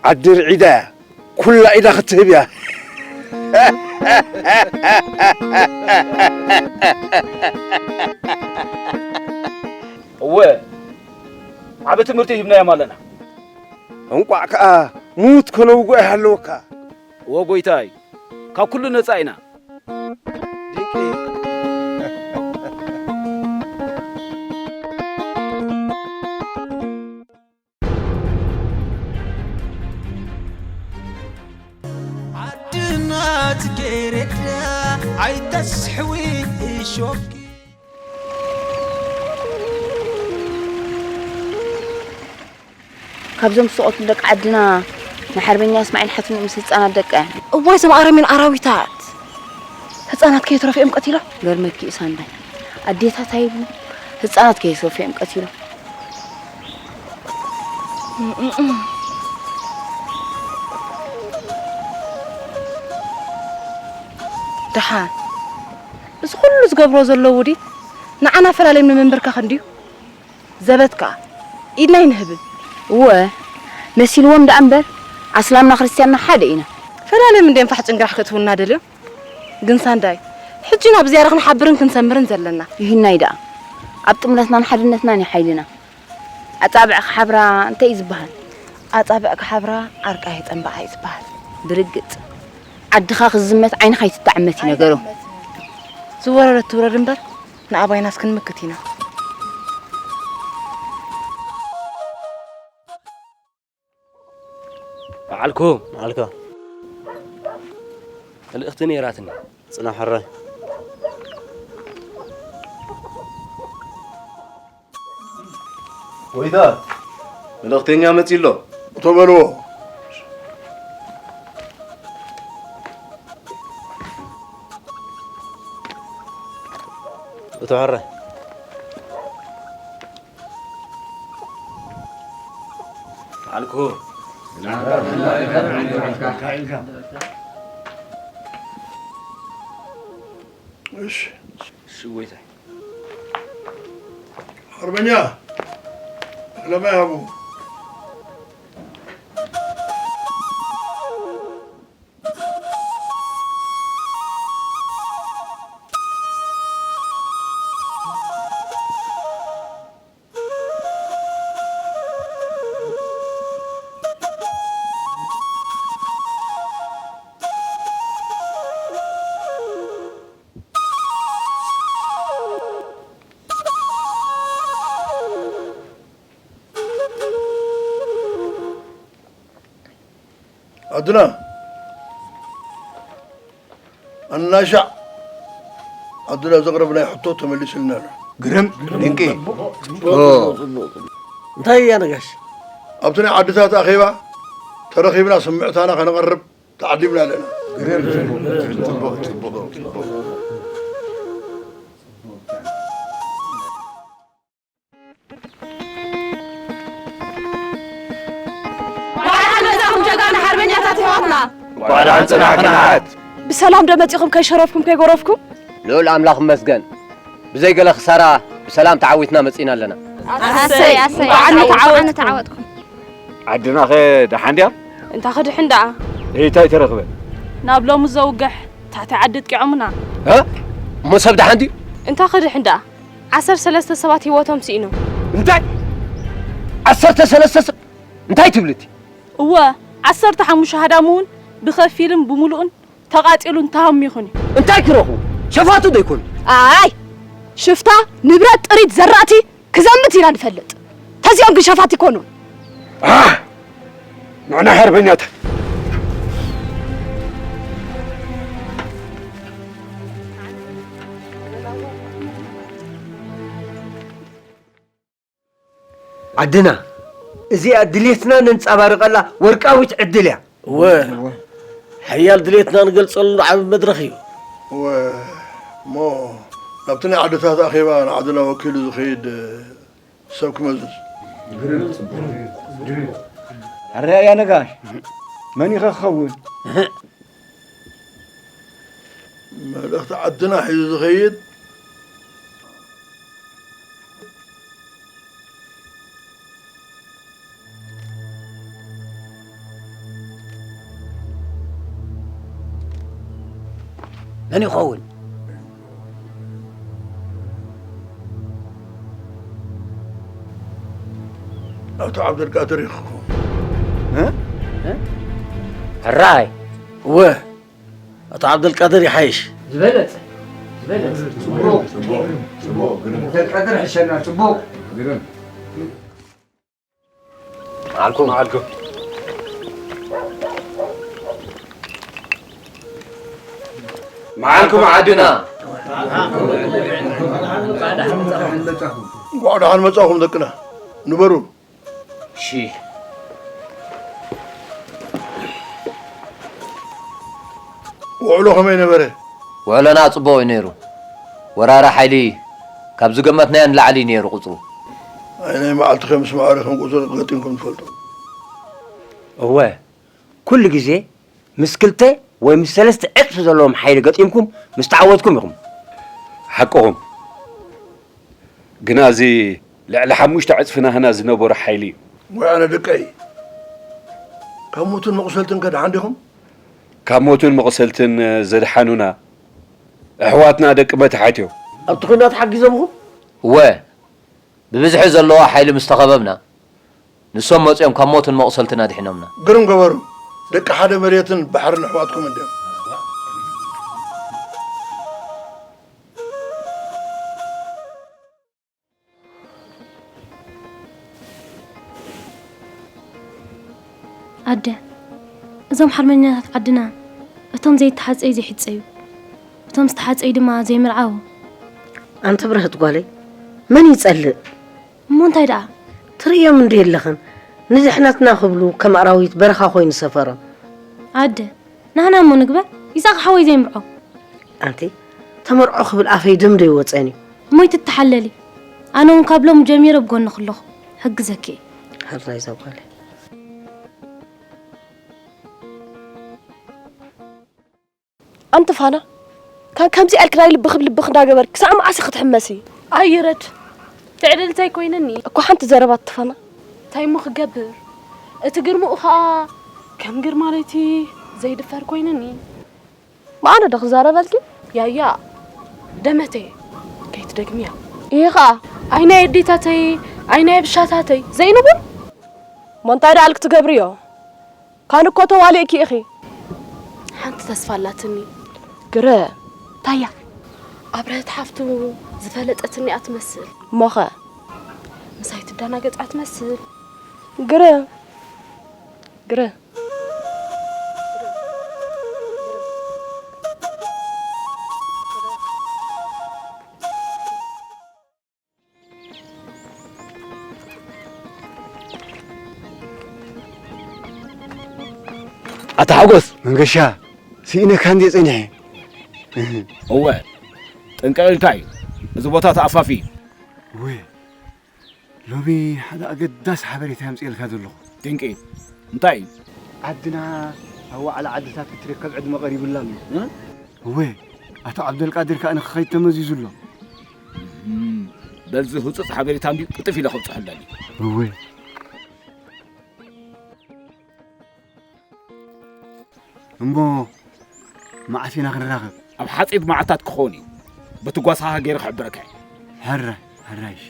ዓዲ ርዒዳ እያ። ኩላ ኢዳ ክትህብ እያ። እወ፣ ዓቢ ትምህርቲ ሂብናዮም ኣለና። እንቋዕ ከኣ ምዉት ከነውግኦ ይሃለወካ። እወ ጐይታይ፣ ካብ ኩሉ ነጻ ኢና። ድንቂ። ዓድና ጽጌረዳ ኣይተስሕዊ እሾኪ። ካብዞም ዝሰቐቱ ደቂ ዓድና ንሓርበኛ እስማዒል ሓትንኡ ምስ ህጻናት ደቀ። እዋይ፣ እዞም ኣረሜን ኣራዊታት! ህጻናት ከየትረፉ እዮም ቀቲሎም። ገርመኪ እዩ ሳንዳይ። ኣዴታት ኣይብሉ፣ ህጻናት ከየትረፉ እዮም ቀቲሎም። ደሓን፣ እዚ ኩሉ ዝገብሮ ዘሎ ውዲት ንዓና ፈላልዮም ንምንብርካኽ እንድዩ። ዘበት ከኣ ኢድና ኣይንህብን። እወ፣ መሲልዎም ደኣ እምበር፣ ኣስላምና ክርስትያንና ሓደ ኢና። ፈላልዮም እንድዮም ፋሕ ጭንግራሕ ከእትዉና ደልዮም። ግን ሳንዳይ፣ ሕጂ ኢና ብዝያዳ ክንሓብርን ክንሰምርን ዘለና። ይህናይ ደኣ፣ ኣብ ጥምረትናን ሓድነትናን እዩ ሓይልና። ኣጻብዕ ክሓብራ እንታይ እዩ ዝበሃል? ኣጻብዕ ክሓብራ ዓርቃ የጠንብዓ እዩ ዝበሃል። ብርግጽ፣ ዓድኻ ክዝመት ዓይንኻ ኣይትተዓመት እዩ ነገሩ። ዝወረደት ትውረድ እምበር፣ ንኣባይናስ ክንምክት ኢና። በዓልኩ። በዓልካ። መልእኽቲ ነይራትኒ። ጽናሕ ሕራይ። ጎይታ፣ መልእኽተኛ መጺኡ ኣሎ። እቶ በልዎ። እቶ ሕራይ። በዓልኩ። እሺ። እሺ፣ ጎይታይ። ሓርበኛ፣ ለማይ ሃቡ። ዓድና ኣናሻዕ ዓድና ዘቕረብናዮ ሕቶ ተመሊሱልና ኣሎ። ግርም፣ ድንቂ። ኦ። እንታይ እያ ነጋሽ? ኣብቲ ናይ ዓድታት ኣኼባ ተረኺብና ስምዕታና ከነቐርብ ተዓዲምና ኣለና። ግርም፣ ጽቡቕ፣ ጽቡቕ፣ ጽቡቕ። እንኳዕ ደሓን መጻኹም ጀጋኑ ሓርበኛታት ኣሕዋትና። እንኳዕ ደሓን ጸናሕክና ኣሓት። ብሰላም ዶ መጺኹም ከይሸረፍኩም ከይጎረፍኩም? ልዑል ኣምላኽ ይመስገን። ብዘይ ገለ ክሳራ ብሰላም ተዓዊትና መጺና ኣለና። ኣሰይ፣ ኣሰይ፣ እንኳዕ ኣሰይ፣ እንኳዕ ተዓወትኩም። ተዓወትኩም። ዓድናኸ ደሓን ድያ? እንታ ክድሕን ደኣ። እንታይ ተረኽበ? ናብ ሎሚ ዘውግሕ ትሕቲ ዓዲ ኣጥቂዖምና። እ? እሞ ሰብ ደሓን ድዩ? እንታ ክድሕን ደኣ። ዓሰርተ ሰለስተ ሰባት ህይወቶም ስኢኖም። እንታይ? ዓሰርተ ሰለስተ ሰብ? እንታይ ትብሊ እቲ? እወ፣ ዓሰርተ ሓሙሽተ ሃዳሙ እውን ብኸፊልን ብምሉእን ተቓጺሉን ተሃሚኹን እዩ። እንታይ ክረኽቡ? ሸፋቱ ዶ ይኮኑ? ኣይ! ሽፍታ፣ ንብረት፣ ጥሪት፣ ዘራእቲ ክዘምት ኢና ንፈልጥ። ተዚኦም ግን ሸፋት ይኮኑን። ኣህ! ንሕና ሓርበኛታት። ዓድና እዚኣ ድሌትና ነንጸባርቐላ ወርቃዊት ዕድል እያ። እወ፣ ሓያል ድሌትና ንገልጸሉ ዓቢ መድረኽ እዩ። እወ፣ እሞ ናብቲ ናይ ዓድታት ኣኼባ ንዓድና ወኪሉ ዝኸይድ ሰብ ክመዝዝ። ኣረኣእያ ነጋሽ፣ መን ኢኸ ክኸውን? መልእኽቲ ዓድና ሒዙ ዝኸይድ መን ይኸውን? ኣቶ ዓብደልቃድር ይኸውን። እ? እ? ሕራይ። እወ፣ ኣቶ ዓብደልቃድር ይሓይሽ። ዝበለጸ፣ ዝበለጸ። ጽቡቕ፣ ጽቡቕ፣ ጽቡቕ፣ ግርም። ዓብደልቃድር ሕሸና፣ ጽቡቕ። ግርም። መዓልኩም። መዓልኩም። መዓልኩም ዓድና። እንኳዕ ደሓን መጻኹም ደቅና። ንበሩ። እሺ። ውዕሎ ከመይ ነበረ? ውዕሎና ጽቡቕ እዩ ነይሩ። ወራሪ ሓይሊ ካብ ዝገመትናዮ ንላዕሊ እዩ ነይሩ ቁጽሩ። ኣይ፣ ናይ መዓልቲ ከ ምስ ማዕረ ከም ቁጽሩ ገጢምኩም ትፈልጡ? እወ፣ ኩሉ ግዜ ምስ ክልተ ወይ ምስ ሰለስተ ዕጽፊ ዘለዎም ሓይሊ ገጢምኩም ምስ ተዓወትኩም ኢኹም። ሓቅኹም። ግና እዚ ልዕሊ ሓሙሽተ ዕጽፊ ናህና ዝነበሮ ሓይሊ እዩ። ወይ ኣነ ደቀይ፣ ካብ ሞትን መቑሰልትን ከ ደሓን ዲኹም? ካብ ሞትን መቑሰልትን ዘድሓኑና ኣሕዋትና ደቂ መታሕት እዮም። ኣብቲ ኲናት ሓጊዞምኹም? እወ፣ ብብዝሒ ዘለዎ ሓይሊ ምስ ተኸበብና፣ ንሶም መጺኦም ካብ ሞትን መቑሰልትን ኣድሒኖምና። ግርም ገበሩ። ደቂ ሓደ መሬትን ባሕርን ኣሕዋትኩም እንድዮም። ኣደ፣ እዞም ሓርበኛታት ዓድና፣ እቶም ዘይተሓጸዩ ዘይሕጸዩ፣ እቶም ዝተሓጸዩ ድማ ዘይምርዓዉ። ኣንቲ ብርህት ጓለይ፣ መን ይጸልእ? እሞ እንታይ ደኣ? ትርእዮም እንዶ የለኽን? ንድሕነትና ክብሉ ከም ኣራዊት በረኻ ኮይኑ ሰፈሮም። ኣደ፣ ናህና እሞ ንግበር፣ ይስሐቕ ሓወይ ዘይምርዖ። ኣንቲ፣ ተመርዖ ክብል ኣፈይ ደም ዶ ይወጸን እዩ? እሞ ኣይትተሓለሊ። ኣነ እውን ካብ ሎም ጀሚረ ኣብ ጎንኺ ኣለኹ። ሕግዘኪ እየ። ሕራይ እዛ ጓለይ። ኣንቲ ፋና፣ ካብ ከምዚ ኣልክ ናይ ልብኺ ብልብኺ እንዳገበርክ ክሳዕ መዓስ ኢኺ ክትሕመሲ? ኣይረድ፣ ትዕድልተይ ኮይንኒ። እኮ ሓንቲ ዘረባ ትፋና። እንታይ እሞ ክገብር? እቲ ግርምኡ ኸኣ ከም ግርማ ለይቲ ዘይድፈር ኮይንኒ። መኣነ ዶ ክዛረበልኪ? ያያ፣ ደመተይ፣ ከይትደግምያ። ይህ ኸኣ? ኣይ ናይ ኣዴታተይ፣ ኣይ ናይ ብሻታተይ፣ ዘይንቡር? እሞ እንታይ ደኣልክ ትገብርዮ? ካን እኮ ተዋሊእኪ ኢኺ። ሓንቲ ተስፋ ኣላትኒ። ግረ፣ ታያ? ኣብረህት ሓፍቱ ዝፈለጠትኒ እያ ትመስል። እሞኸ? ምሳይ ትደናገጽ እያ ትመስል። ግረ፣ ግረ። ኣታ ሓጎስ! መንገሻ፣ ስኢነካ እንድየ ጸኒሐ። እወ፣ ጥንቅቕ ኢልካ እዩ። እዚ ቦታ ተኣፋፊ እዩ። እወ፣ ሎሚ ሓደ ኣገዳሲ ሓበሬታ የምጽኤልካ ዘለኹ። ድንቂ። እንታይ እዩ? ዓድና ኣብ ዋዕላ ዓድታት ክትርከብ ዕድመ ቀሪቡላ ኣሎ። እ? እወ፣ ኣቶ ዓብደልቃድር ከኣ ንክኸይድ ተመዚዙ ኣሎ። እም፣ በዚ ህጹጽ ሓበሬታ እንድዩ ቅጥፍ ኢለ ከብጽሖ ኣለኒ። እወ። እሞ መዓስ ኢና ክንራኸብ? ኣብ ሓጺር መዓልታት ክኸውን እዩ። በቲ ጓሳኻ ገይረ ክሕብረካ እየ። ሕራይ፣ ሕራይ፣ እሺ።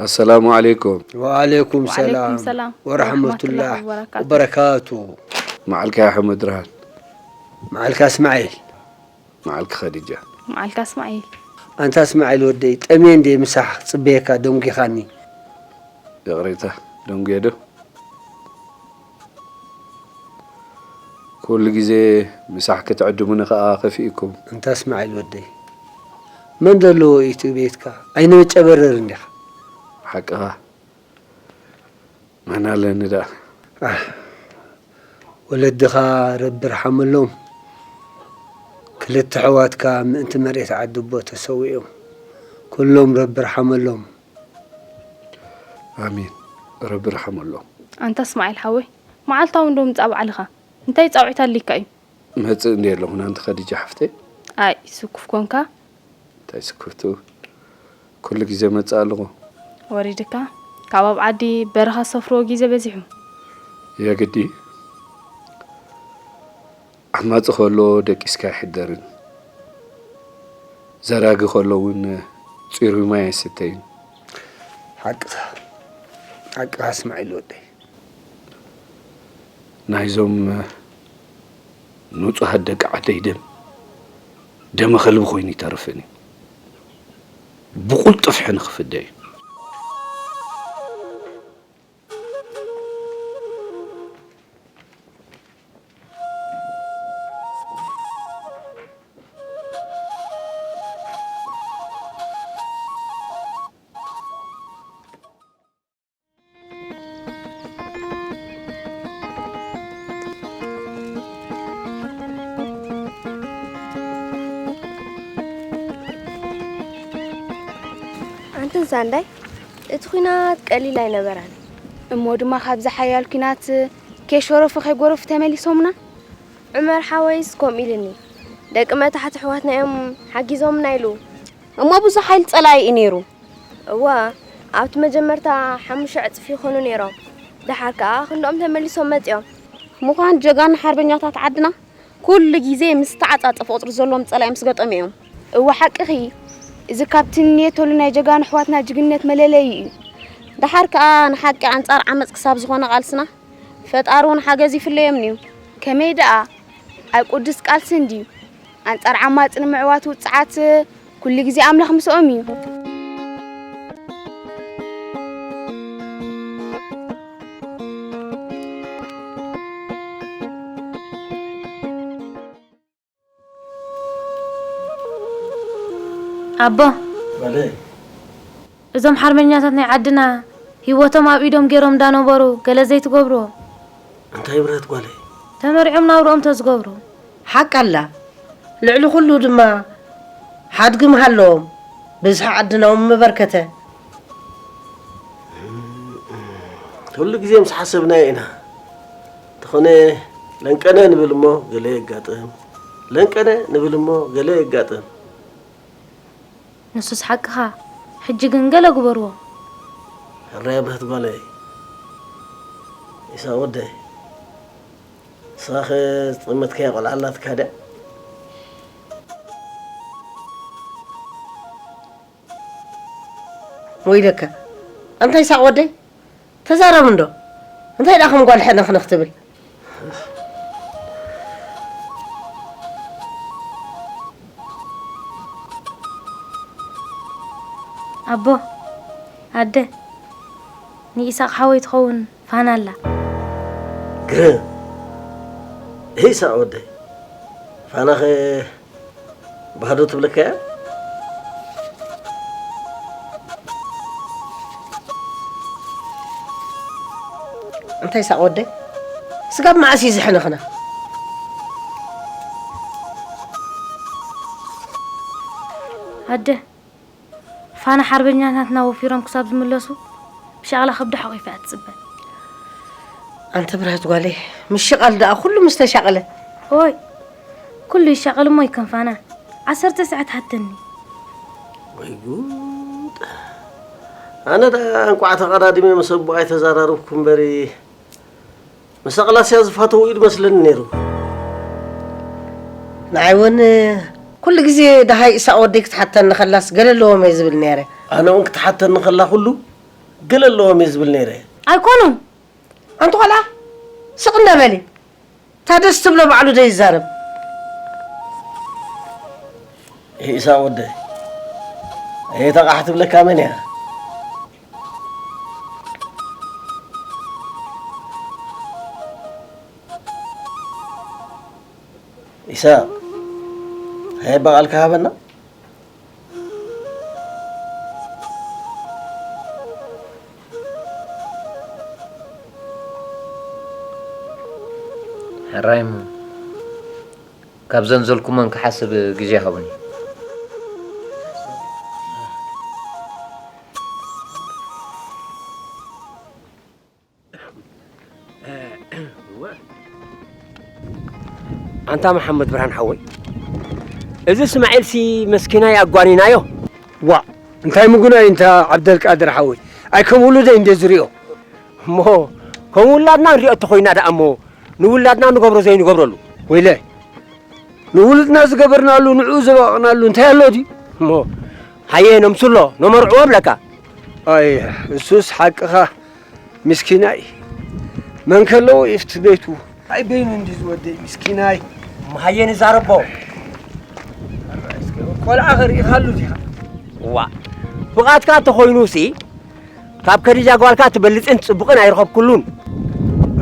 ኣሰላሙ ዓለይኩም። ወዓለይኩም ሰላም ወዓለይኩም ሰላም ወረሕመቱላህ ወረሕመቱላህ ወበረካቱ። ወበረካቱ። መዓልካ ያሕመድ ድርሃን። መዓልካ እስማዒል። መዓልኪ ኸዲጃ። መዓልካ እስማዒል። ኣንታ እስማዒል ወደይ፣ ጠምየ እንድየ ምሳሕ ክጽበየካ ደንጒኻኒ። ይቕሬታ፣ ደንጉየ ዶ? ኩሉ ግዜ ምሳሕ ክትዕድሙኒ ከኣ ከፊእኩም። እንታ እስማዒል ወደይ፣ መን ዘለዎ እዩ እቲ ቤትካ? ኣይንመጨበረር እንዲኻ። ሓቅኻ። መን ኣለኒ ደኣ? ኣህ፣ ወለድኻ ረቢ ርሓመሎም። ክልተ ኣሕዋትካ ምእንቲ መሬት ዓዲ ኣቦ ተሰዊኦም። ኩሎም ረቢ ርሓመሎም። ኣሜን። ረቢ ርሓመሎም። ኣንታ እስማዒል ሓወይ፣ መዓልታዊ እንዶ ምጻእ ባዕልኻ። እንታይ ጻውዒት ኣሊካ እዩ? እመጽእ እንድየ ኣለኹ፣ ኣንቲ ኸዲጃ ሓፍተይ። ኣይ፣ ስኩፍ ኮንካ? እንታይ ስኩፍቱ? ኩሉ ግዜ እመጽእ ኣለኹ። ወሪድካ? ካብ ኣብ ዓዲ በረኻ ዝሰፍርዎ ግዜ በዚሑ። የግዲ። ዓማጺ ከሎ ደቂስካ ኣይሕደርን። ዘራጊ ከሎ እውን ጽሩይ ማይ ኣይስተይን። ሓቅኻ፣ ሓቅኻ እስማዒል ወደይ። ናይዞም ንጹሃት ደቂ ዓደይ ደም፣ ደመ ከልቢ ኮይኑ ይተርፍን እዩ። ብቑልጡፍ ሕነ ክፍደ እዩ። ኣንትን ሳንዳይ፣ እቲ ኲናት ቀሊል ኣይነበረን። እሞ ድማ ካብዚ ሓያል ኲናት ከይሸረፉ ከይጎረፉ ተመሊሶምና። ዑመር ሓወይስ ከምኡ ኢሉኒ፣ ደቂ መታሕት ኣሕዋትና እዮም ሓጊዞምና ኢሉ። እሞ ብዙሕ ሓይሊ ጸላኢ እዩ ነይሩ። እወ፣ ኣብቲ መጀመርታ ሓሙሽተ ዕጽፊ ይኾኑ ነይሮም። ደሓር ከኣ ክንድኦም ተመሊሶም መጺኦም። ምዃን ጀጋኑ ሓርበኛታት ዓድና ኩሉ ግዜ ምስ ተዓጻጸፈ ቁጽሪ ዘለዎም ጸላኢ ምስ ገጠሙ እዮም። እወ ሓቅኺ፣ እዚ ካብቲ እንየተሉ ናይ ጀጋኑ ኣሕዋትና ጅግንነት መለለዪ እዩ። ደሓር ከኣ ንሓቂ ኣንጻር ዓመጽ ክሳብ ዝኾነ ቃልስና ፈጣሪ እውን ሓገዝ ይፍለዮም እዩ። ከመይ ደኣ ኣብ ቅዱስ ቃልሲ እንድዩ ኣንጻር ዓማጺ ንምዕዋት ውጽዓት ኩሉ ግዜ ኣምላኽ ምስኦም እዩ። ኣቦ፣ በለይ። እዞም ሓርበኛታት ናይ ዓድና ህይወቶም ኣብ ኢዶም ገይሮም እንዳነበሩ ገለ ዘይትገብርዎ? እንታይ ብረት ጓለይ? ተመሪዖም ናብርኦም ተዝገብሩ። ሓቂ ኣላ። ልዕሊ ኩሉ ድማ ሓድጊ ምሃለዎም፣ ብዝሒ ዓድና እውን ምበርከተ። ኩሉ ግዜ ምስ ሓሰብናዮ ኢና። እንተኾነ ለንቀነ ንብል እሞ ገለ የጋጥም፣ ለንቀነ ንብል እሞ ገለ የጋጥም። ንሱስ ሓቅኻ። ሕጂ ግን ገለ ግበርዎ። ሕራይ ብረት ጓለይ። ኢሳቕ ወደይ። ንስኻኸ ዝጠመትካያ ቆልዓ ኣላትካ ድያ? ወይለከ። ኣንታ ይሳቕ ወደይ፣ ተዛረብ እንዶ። እንታይ ደኣ ከም ጓል ሕንኽንኽ ትብል? ኣቦ፣ ኣደ፣ ንኢሳቕ ሓወይ ትኸውን ፋና ኣላ። ግርም። ኢሳቕ ወደይ፣ ፋናኸ ባዶ ትብለካ እያ? እንታይ ሳቕ ወደይ? ስጋብ መዓስ እዩ ዝሕንኽና? ኣደ፣ ፋና ሓርበኛታትና ወፊሮም ክሳብ ዝምለሱ ብሻቕላ ከብዳ ሓቑፋ እያ ትጽበ። ኣንቲ ብረት ጓለይ፣ ምሽቓል ደኣ ኩሉ ምስ ተሻቐለ። ኦይ፣ ኩሉ ይሻቐል እሞ ይከንፋና። ዓሰርተ ሰዓት ሃተኒ። ወይ ጉድ! ኣነ ደኣ እንቋዕ ተቐዳዲመ ምስ ኣቦኣይ ተዘራረብኩ እምበሪ፣ ምስ ኣቕላስያ ዝፋተዉ እዩ ዝመስለኒ ነይሩ። ንዓይ እውን ኩሉ ግዜ ደሃይ ኢሳቕ ወደይ ክትሓተኒ ከላስ ገለ ኣለዎም እየ ዝብል ነይረ። ኣነ እውን ክትሓተኒ ከላ ኩሉ ገለ ኣለዎም እየ ዝብል ነይረ። ኣይኮኑን። ኣንቲ ቆልዓ፣ ስቕ እንዳ በሊ። እታ ደስ ትብሎ ባዕሉ ዶ ይዛረብ? ኢሳቕ ወደይ፣ ኣይተቓሕ ትብለካ መን እያ? ኢሳቕ፣ ሃየ እባ ቃልካ ሃበና። ሕራይ እሞ፣ ካብ ዘንዘልኩሞን ክሓስብ ግዜ ሃቡኒ። ኣንታ መሓመድ ብርሃን ሓወይ፣ እዚ እስማዒልሲ መስኪናይ ኣጓኒናዮ። ዋእ፣ እንታይ ምጉናይ እንታ ዓብደልቃድር ሓወይ፣ ኣይ ከም ውሉደይ እንደ ዝሪኦ። እሞ ከም ውላድና ንሪኦ እተኾይና ደኣ እሞ ንውላድና ንገብሮ ዘይንገብረሉ። ወይለ፣ ንውሉድና ዝገበርናሉ ንዕኡ ዘባቕናሉ እንታይ ኣሎ ድዩ? እሞ ሃየ ነምስሎ፣ ነመርዕዎ እብለካ። ኣይ፣ እሱስ ሓቅኻ። ምስኪናይ። መን ከለዎ ይፍቲ ቤቱ? ኣይ በይኑ እንዲ ዝወደይ ምስኪናይ። መሃየ ንዛረቦ። ቆልዓ ኸሪእኻሉ ዲኻ? ዋ፣ ፍቓድካ ተኾይኑሲ፣ ካብ ከዲጃ ጓልካ ትበልጽን ትጽብቕን ኣይረኸብኩሉን።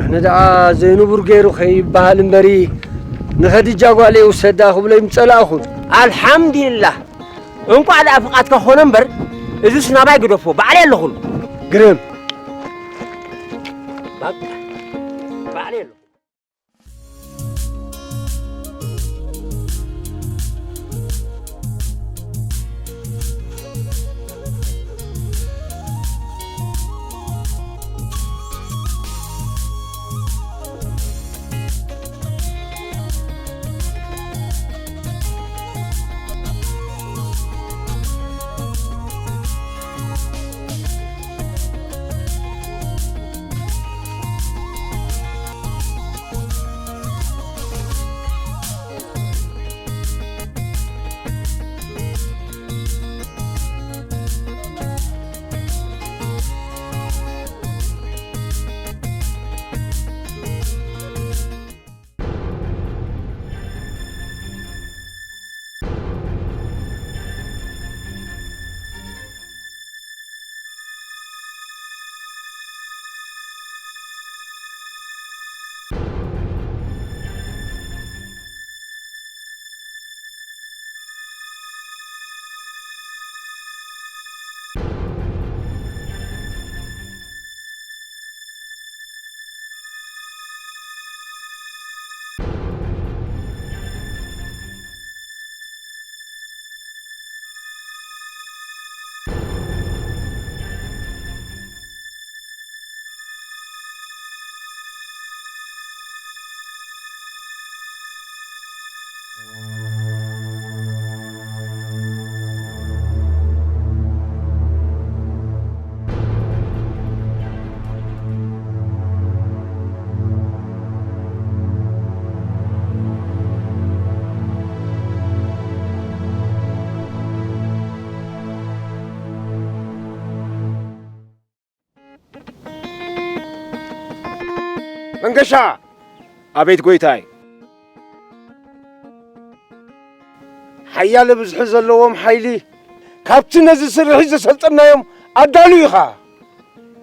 ኣነ ደኣ ዘይንቡር ገይሩ ከይበሃል እምበሪ፣ ንኸዲጃ ጓለይ ውሰዳ ክብሎ ይምጸላእኹን። ኣልሓምዱሊላህ። እንቋዕ ደኣ ፍቓድካ ኾነ እምበር፣ እዝስ ናባይ ግደፎ፣ ባዕለይ ኣለኹሉ። ግርም። ባቃ፣ ባዕለይ ኣለኹ። መንገሻ! ኣቤት ጎይታይ። ሓያለ ብዝሒ ዘለዎም ሓይሊ ካብቲ ነዚ ስርሒት ዘሰልጠናዮም ኣዳሉ ኢኻ።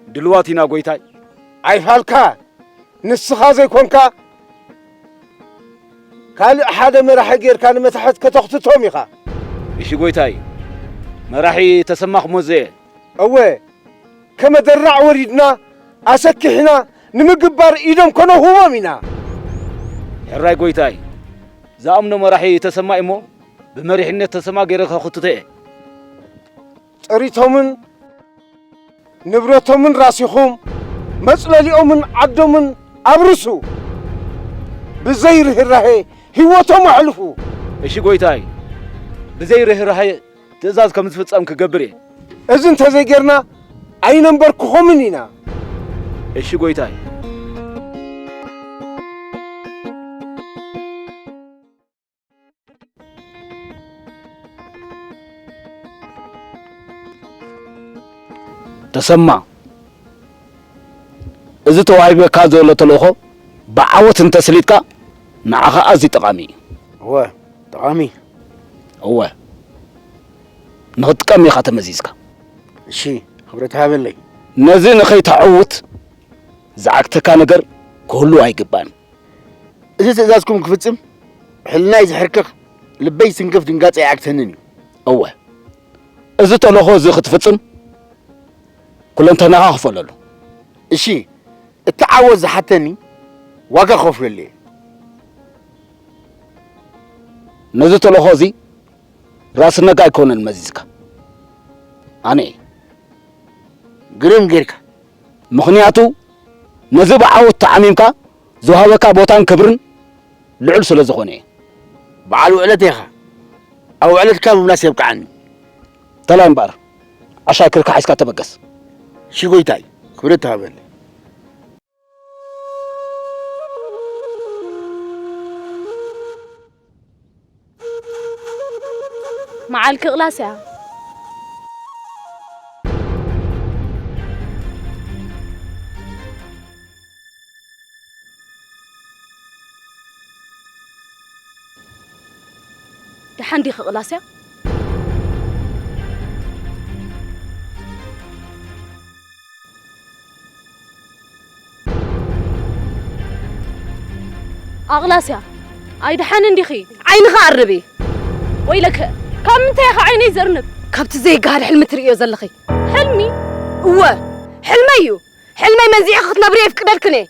ድልዋት ኢና ጎይታይ። ኣይፋልካ፣ ንስኻ ዘይኮንካ ካልእ ሓደ መራሒ ጌርካ ንመታሕት ከተኽትቶም ኢኻ። እሺ ጎይታይ፣ መራሒ ተሰማኹሞ ዘየ። እወ፣ ከመ ደራዕ ወሪድና ኣሰኪሕና ንምግባር ኢዶም ከነውህቦም ኢና። ሕራይ ጎይታይ፣ ዝኣምኖ መራሒ ተሰማ እሞ ብመሪሕነት ተሰማ ገይረ ከኽትቶ እየ። ጥሪቶምን ንብረቶምን ራሲኹም፣ መጽለሊኦምን ዓዶምን ኣብርሱ። ብዘይ ርህራሄ ህይወቶም ኣሕልፉ። እሺ ጎይታይ፣ ብዘይ ርህራሄ ትእዛዝ ከም ዝፍጸም ክገብር እየ። እዚ እንተዘይጌርና ኣይነንበርክኾምን ኢና። እሺ ጎይታይ። ተሰማ፣ እዚ ተዋሂበካ ዘሎ ተልእኾ ብዓወት እንተስሊጥካ ንዓኻ ኣዝዩ ጠቓሚ እዩ። እወ፣ ጠቓሚ። እወ፣ ንኽትጥቀም ኢኻ ተመዚዝካ። እሺ፣ ክብረት ሃበለይ። ነዚ ንኸይተዕውት ዝዓግተካ ነገር ክህሉ ኣይግባን። እዚ ትእዛዝኩም ክፍጽም ሕልናይ ዝሕርክኽ ልበይ ዝትንክፍ ድንጋጸ ኣይዓግተንን እዩ። እወ፣ እዚ ተልእኾ እዚ ክትፍጽም ኩለንተናኻ ክፈለሉ። እሺ፣ እቲ ዓወት ዝሓተኒ ዋጋ ክኸፍለሉ እየ። ነዚ ተልእኾ እዚ ራስ ነጋ ኣይኮነን መዚዝካ፣ ኣነ እየ። ግርም ጌርካ። ምኽንያቱ ነዚ ብዓወት ተዓሚምካ ዝወሃበካ ቦታን ክብርን ልዑል ስለ ዝኾነ እየ። በዓል ውዕለት ኢኻ። ኣብ ውዕለትካ ምምላስ የብቅዓኒ። ተላይ እምበኣር፣ ዓሻክርካ ሒዝካ ተበገስ። እሺ ጎይታይ፣ ክብረት ተሃበለይ። መዓልኪ ቅላስ እያ። ደሓን ዲኺ ቅላስያ? ኣቕላስያ፣ ኣይ ደሓን እንዲኺ? ዓይንኻ ኣርንቢ። ወይለከ፣ ካብ ምንታይ ኢኻ ዓይነይ ዘርንብ? ካብቲ ዘይገሃድ ሕልሚ ትርእዮ ዘለኺ። ሕልሚ? እወ፣ ሕልመይ እዩ። ሕልመይ መዚዒ ክትነብሪ የፍቅደልክን እየ።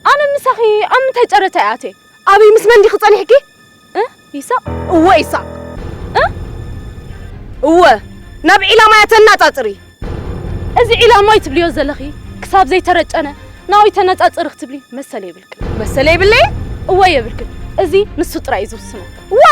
ኣነ ምሳኺ ኣብ ምንታይ ጨረታ እየ ኣትየ? ኣበይ ምስ መን ዲኺ ጸኒሕኪ? እ? ይሳቕ? እወ ይሳቕ። እ? እወ፣ ናብ ዒላማያ ተናጻጽሪ። እዚ ዒላማይ ትብልዮ ዘለኺ ክሳብ ዘይተረጨነ ናብይ ተነጻጽሪ ክትብሊ መሰል የብልክን። መሰል የብለይ? እወ የብልክን። እዚ ንሱ ጥራይ እዩ ዝውስኖ። ዋ!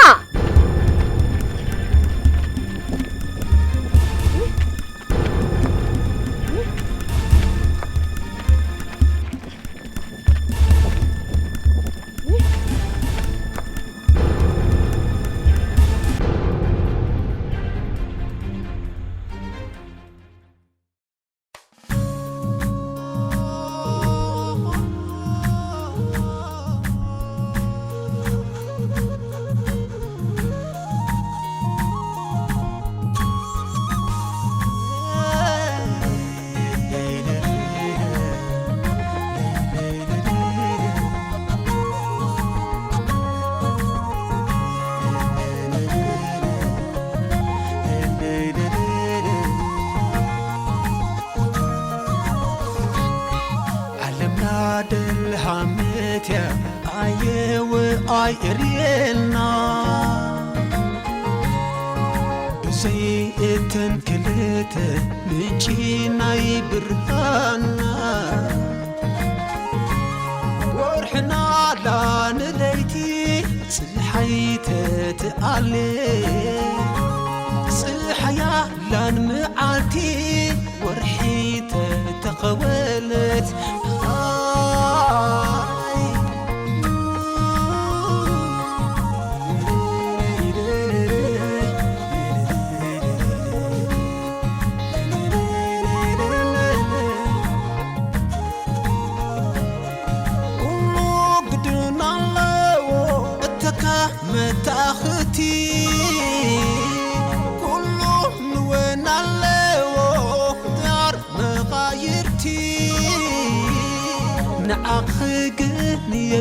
ዓለምና ደልሃመት እያ ኣየወ ኣይእርየልና ብዘይ እተን ክልተ ምንጪ ናይ ብርሃንና ወርሕና ኣላ ንለይቲ ፀሓይ ተትኣሊ ፀሓያ ኣላ ንመዓልቲ ወርሒ ተተኸወለት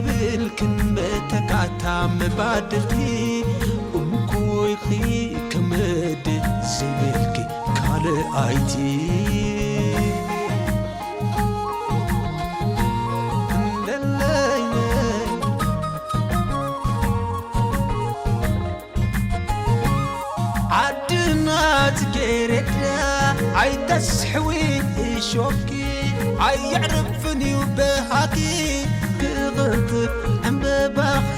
ብልክን መተካታ መባድልቲ፣ እንኮይኺ ክምድ ዝብልኪ ካልኣይቲ። እንደለይ ዓድና ጽጌረዳ፣ ኣይተስሕዊ እሾኽኪ፣ ኣየዕርፍን እዩ በሃኪ፣ ክቕንጥብ ዕምበባኺ።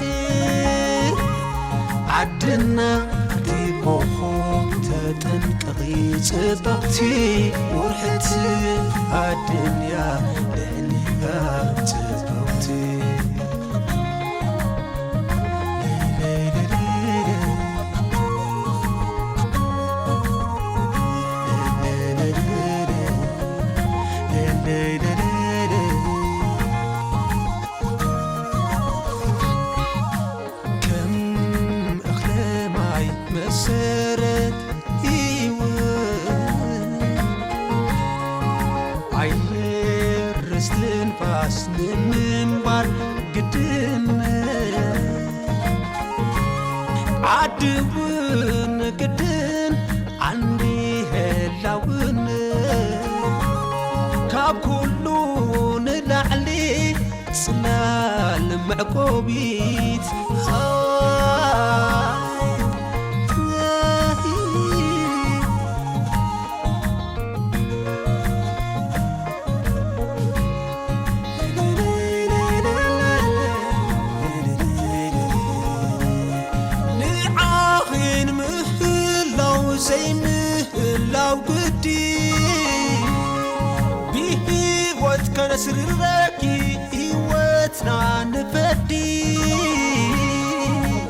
ዓድና ኣቲ ኮኾብ ተጠንቀቒ ጽብቕቲ፣ ውርሕቲ ዓድንያ ልዕሊኣ ጽብቕቲ። ከም እኽለ ማይ መሰረት ህይወት፣ ኣየር እስትንፋስ ንምንባር ግድነት፣ ዓዲ እውን ግድን ዓንዲ ህላውነት፣ ካብ ኩሉ ንላዕሊ ጽላል መዕቆቢት። ንዓኺን ምህላው ዘይምህላው ግዲ፣ ብህይወት ከነስርረኪ ህይወትና ንፈዲ።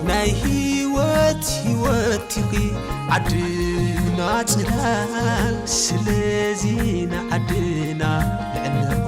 ናይ ህይወት ህይወት ኢኺ ዓድና ጽላል፣ ስለዚ ንዓድና ንዕነቆ።